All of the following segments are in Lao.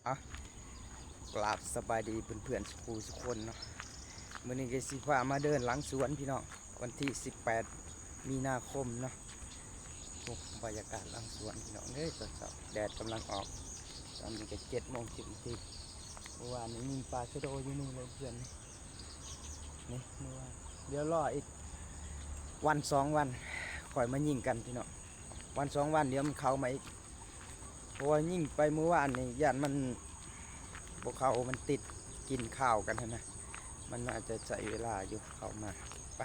ເອົາ ກາບສະບາຍດີເພື່ອນໆ ສຸຂູສຸຄົນເນາະ. ມື້ນີ້ກໍຊິພາມາເດີນຫຼັງສວນພີ່ນ້ອງ ວັນທີສິບແປດ ມີນາຄົມເນາະ. ໂອ້ ບັນຍາກາດຫຼັງສວນພີ່ນ້ອງເອີຍ ຕອນເຊົ້າແດດກຳລັງອອກ. ຕອນນີ້ກໍເຈັດໂມງສິບນາທີ. ເມື່ອວານນີ້ຍິງປາຊະໂດຢູ່ນີ້ເລີຍເພື່ອນນີ້ ນີ້ ເມື່ອວານ. ດຽວລໍອີກວັນສອງວັນ ຄ່ອຍມາຍິງກັນພີ່ນ້ອງ. ວັນສອງວັນດຽວມັນເຂົ້າມາອີກ ເພາະວ່າຍິງໄປມື້ວານນີ້ຢ້ານມັນບໍ່ເຂົ້າ ມັນຕິດກິນຂ້າວກັນຫັ້ນນະ. ມັນອາດຈະໃຊ້ເວລາຢູ່ເຂົ້າມາ. ໄປ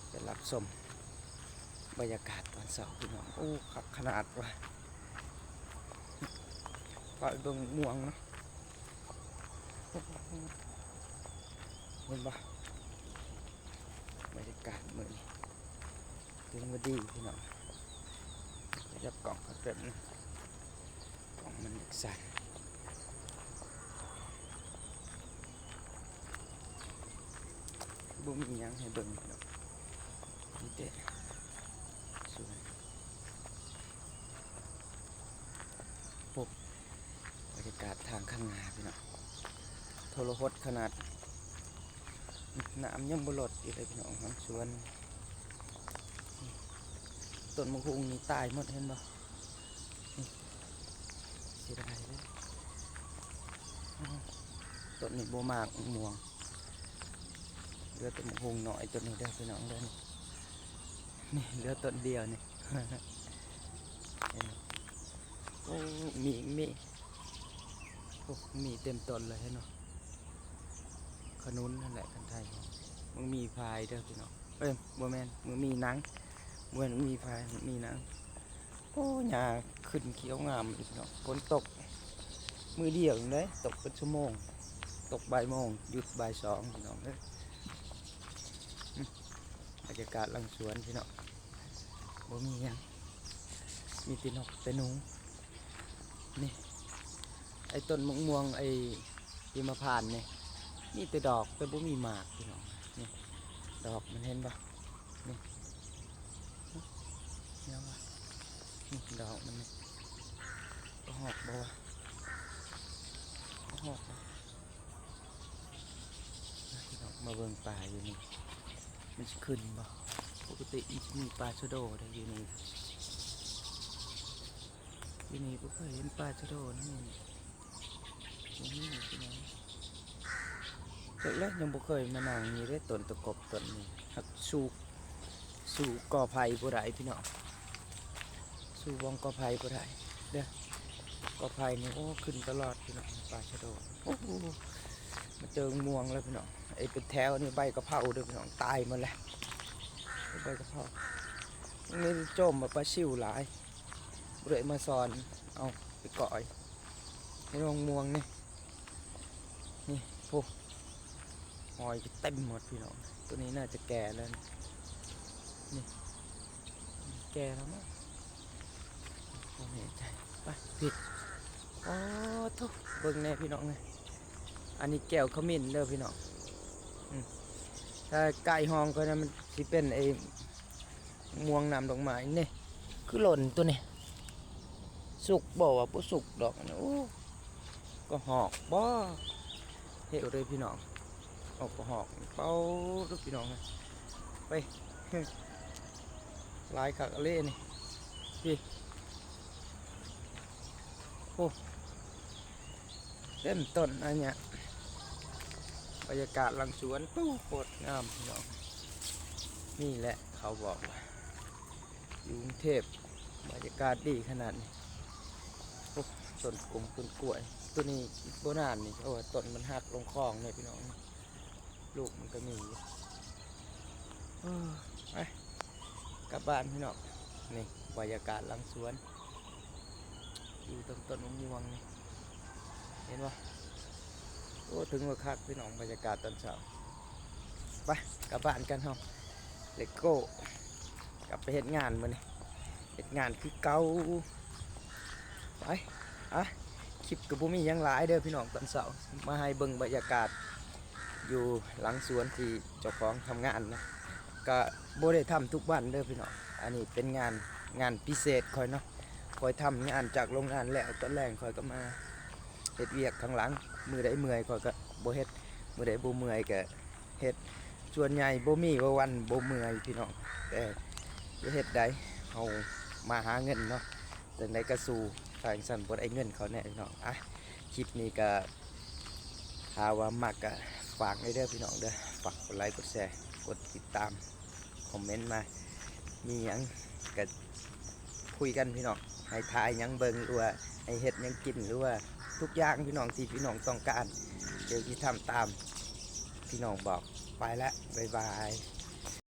ໄປຮັບຊົມບັນຍາກາດຕອນເຊົ້າພີ່ນ້ອງ. ໂອ້ ຄັກຂະໜາດວ່າ. ໄປເບິ່ງມ່ວງເນາະ. ເຫັນບໍ່ ບັນຍາກາດມື້ນີ້ ຖືວ່າດີພີ່ນ້ອງ. ຂະຫຍັບກ້ອງເຂົາແປັບໜຶ່ງ ກ້ອງມັນຢາກສັ່ນ. ບໍ່ມີຫຍັງໃຫ້ເບິ່ງພີ່ນ້ອງ ມີແຕ່ສວນ. ໂອ້ ບັນຍາກາດທາງຂ້າງໜ້າພີ່ນ້ອງ ທໍລະຫົດຂະໜາດ. ນ້ຳຍັງບໍ່ລົດຢູ່ເລີຍພີ່ນ້ອງ ຫຼັງສວນ. ຕົ້ນໝາກຫຸ່ງນີ້ຕາຍໝົດ ເຫັນບໍ່? ນີ້ ເສຍດາຍເດ້. ຕົ້ນນີ້ບໍ່ໝາກມ່ວງ. ເຫຼືອແຕ່ໝາກຫຸ່ງນ້ອຍຕົ້ນນີ້ເດີພີ່ນ້ອງເດີ. ນີ້ ນີ້ເຫຼືອຕົ້ນດຽວນີ້. ໂອ້ ມີ ມີ ໂອ້ ມີເຕັມຕົ້ນເລີຍ ເຫັນບໍ່? ຂະໜຸນຫັ້ນແຫຼະ ຄັນໄທ. ໝາກໝີ່ພາຍເດີພີ່ນ້ອງ ເອີຍ ບໍ່ແມ່ນ ໝາກໝີ່ໜັງ ບໍ່ແມ່ນໝາກໝີ່ພາຍ ໝາກໝີ່ໜັງ. ໂອ້ ຫຍ້າຂຶ້ນຂຽວງາມພີ່ນ້ອງ. ຝົນຕົກມື້ດຽວເດ້ ຕົກເປັນຊົ່ວໂມງ ຕົກບ່າຍໂມງ ຢຸດບ່າຍສອງພີ່ນ້ອງເອີຍ. ບັນຍາກາດຫຼັງສວນພີ່ນ້ອງ ບໍ່ມີຫຍັງ ມີແຕ່ນົກແຕ່ໜູ. ນີ້ ໄອ້ຕົ້ນໝາກມ່ວງ ໄອ້ຫິມະພານນີ້ ມີແຕ່ດອກ ແຕ່ບໍ່ມີໝາກພີ່ນ້ອງ. ນີ້ ດອກມັນ ເຫັນບໍ່? ນີ້ ຫຍັງວະ? ນີ້ ດອກມັນນີ້ ກະຮອກບໍ່ວະ? ກະຮອກບໍ່? ມາເບິ່ງປາຢູ່ນີ້ ມັນຊິຂຶ້ນບໍ່? ປົກກະຕິມັນຊິມີປາຊະໂດໄດ໋ຢູ່ນີ້. ຢູ່ນີ້ບໍ່ເຄີຍເຫັນປາຊະໂດນຳນີ້ ບໍ່ມີພີ່ນ້ອງ. ຈັກແຫຼະ ຍັງບໍ່ເຄີຍມານັ່ງຢູ່ເດ້ ຕົ້ນຕະກົບຕົ້ນນີ້ ຫາກສູ້ ສູ້ກໍໄຜ່ບໍ່ໄດ້ພີ່ນ້ອງ ສູ້ວອງກໍໄຜ່ບໍ່ໄດ້ເດີ. ກໍໄຜ່ນີ້ ໂອ້ ຂຶ້ນຕະຫຼອດພີ່ນ້ອງ ປາຊະໂດ. ໂອ້ ມາເຈີໝ່ວງແລ້ວພີ່ນ້ອງ. ໄອ້ເປັນແຖວນີ້ໃບກະເພົາເດີພີ່ນ້ອງ ຕາຍໝົດແລ້ວ ໃບກະເພົາ. ນີ້ໂຈມວ່າປາຊິວຫຼາຍ ບໍ່ໄດ້ມາສອນ ເອົາໄປກ່ອຍ. ເຫັນໝາກມ່ວງນີ້ ນີ້ ໂອ້ ຫອຍເຕັມໝົດພີ່ນ້ອງ. ໂຕນີ້ໜ້າຈະແກ່ແລ້ວນີ້ ນີ້ ແກ່ແລ້ວເນາະ ບໍ່ແນ່ໃຈ. ໄປ ພີ້ ອໍ ໂທ້ ເບິ່ງແດ່ພີ່ນ້ອງເອີຍ. ອັນນີ້ແກ້ວຂະມິ້ນເດີພີ່ນ້ອງ. ອືມ ຖ້າໃກ້ຫ້ອງຂ້ອຍນະ ມັນຊິເປັນໄອ້ ມ່ວງນ້ຳດອກໄມ້ນີ້ ຄືຫຼົ່ນໂຕນີ້ ສຸກບໍ່ວະ? ບໍ່ສຸກດອກ. ໂອ້ ກະຮອກບໍ່? ເຫັນເດີພີ່ນ້ອງ ອອກກະຮອກ ເປົາເດີພີ່ນ້ອງ. ໄປ ຫຼາຍຄັກອີ່ຫຼີນີ້ ພີ້ ໂອ້ ເຕັມຕົ້ນອັນເນີ້ຍ. ບັນຍາກາດຫຼັງສວນ ໂອ້ ໂຄດງາມພີ່ນ້ອງ. ນີ້ແຫຼະເຂົາບອກວ່າ ຢູ່ກຸງເທບບັນຍາກາດດີຂະໜາດນີ້. ໂອ້ ຕົ້ນກົງຕົ້ນກ້ວຍ ໂຕນີ້ອີກບໍ່ນານນີ້ ເພາະວ່າຕົ້ນມັນຫັກລົງຄອງເດ້ພີ່ນ້ອງ. ລູກມັນກໍມີຢູ່. ເອີ ໄປ ກັບບ້ານພີ່ນ້ອງ. ນີ້ບັນຍາກາດຫຼັງສວນ ຢູ່ຕາມຕົ້ນມະມ່ວງນີ້ ເຫັນບໍ່? ໂອ້ ຖືວ່າຄັກພີ່ນ້ອງ ບັນຍາກາດຕອນເຊົ້າ. ໄປ ກັບບ້ານກັນເຮົາ ເລັດໂກ້ ກັບໄປເຮັດງານມື້ນີ້ ເຮັດງານຄືເກົ່າ. ໄປ ອະ ຄລິບກໍບໍ່ມີຫຍັງຫຼາຍເດີພີ່ນ້ອງ ຕອນເຊົ້າ ມາໃຫ້ເບິ່ງບັນຍາກາດຢູ່ຫຼັງສວນທີ່ເຈົ້າຂອງທຳງານນະ. ກະບໍ່ໄດ້ທຳທຸກວັນເດີພີ່ນ້ອງ ອັນນີ້ເປັນງານ ງານພິເສດຂ້ອຍເນາະ. ຂ້ອຍທຳງານຈາກໂຮງງານແລ້ວ ຕອນແລງຂ້ອຍກໍມາ ເຮັດວຽກຂ້າງຫຼັງ. ມື້ໃດເມື່ອຍຂ້ອຍກໍບໍ່ເຮັດ, ມື້ໃດບໍ່ເມື່ອຍກໍເຮັດ. ສ່ວນໃຫຍ່ບໍ່ມີວ່າວັນບໍ່ເມື່ອຍພີ່ນ້ອງ, ແຕ່ຈະເຮັດໃດ ເຮົາມາຫາເງິນເນາະ, ຈັ່ງໃດກໍສູ້, ຖ້າຈັ່ງຊັ້ນບໍ່ໄດ້ເງິນເຂົາແນ່ພີ່ນ້ອງ. ອ່ະ ຄລິບນີ້ກໍ ຖ້າວ່າມັກກໍຝາກແດ່ເດີພີ່ນ້ອງເດີ, ຝາກກົດໄລ ກົດແຊ ກົດຕິດຕາມ ຄອມເມັນມາ, ມີຫຍັງກໍຄຸຍກັນພີ່ນ້ອງ, ໃຫ້ຖ່າຍຫຍັງເບິ່ງ ຫຼືວ່າໃຫ້ເຮັດຫຍັງກິນ ຫຼືວ່າທຸກຢ່າງພີ່ນ້ອງທີ່ພີ່ນ້ອງຕ້ອງການ, ດຽວຊິທຳຕາມພີ່ນ້ອງບອກ. ໄປລະ ບາຍບາຍ.